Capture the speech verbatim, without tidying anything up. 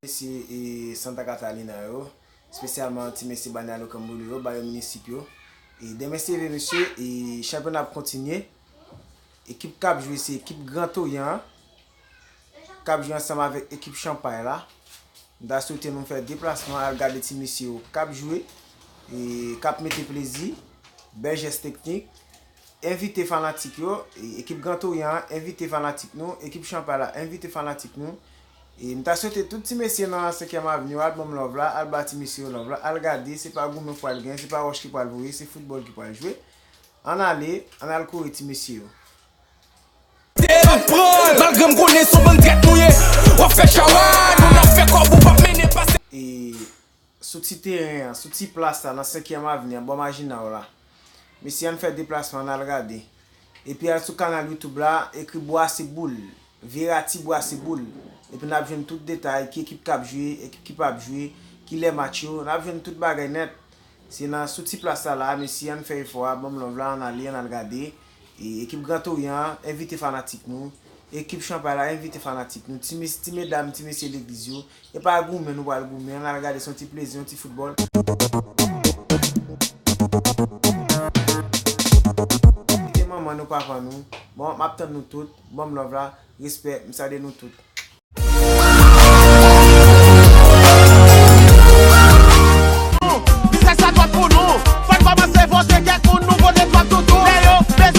Mesye e Santa Catalina yo, espesyalman ti mesye Banyalo Camboriú yo, ba yo minisip yo. E demen se leve mesye, e chanpyona ap kontinye. Ekip k ap jwe se ekip Gran Toryan an, k ap jwe ansanm avèk ekip Chanpay la. M ta swete nou fè deplasman al gade ti mesye yo k ap jwe, e k ap mete plezi, bèl jès teknik. Envite fanatik yo, e, ekip Gran Toryan an, envite fanatik nou, ekip Chanpay la, envite fanatik nou. E m ta swete tout ti mesye nan Senkyèm Avni yo al ban m love la, al ba ti mesye yo love la, al gade, se pa goumen pou al gen, se pa wòch ki pral voye, se foutbòl ki pral jwe. Ann ale, ann al kore ti mesye yo. Te ap pran l, malgre m konnen se yon bann trèt nou ye. W ap fè chawa, nou n ap fè kòb, ou p ap mennen pase. E sou ti teren an, sou ti plas la, nan Senkyèm Avni an, bò majina w la. Mesye, ann fè deplasman, ann al gade. Epi al sou kanal YouTube la, ekri Bwase Boul, Verati Bwase Boul. Epi n ap jwenn tout detay, ki ekip k ap jwe, ekip ki p ap jwe, kilè match yo, n ap jwenn tout bagay nèt. Se nan sou ti plas la la, mesye, ann fè efò a, ban m love la, ann ale, ann al gade. E, ekip Gran Toryan an, envite fanatik nou. Ekip Chanpay la, envite fanatik nou. Ti mes, ti medam, ti mesye legliz yo. E pa goumen nou pral goumen, ann al gade, se yon ti plezi, yon ti foutbòl. Envite manman nou, papa nou. Bon, m ap tann nou tout. Ban m love la, respè, m salye nou tout.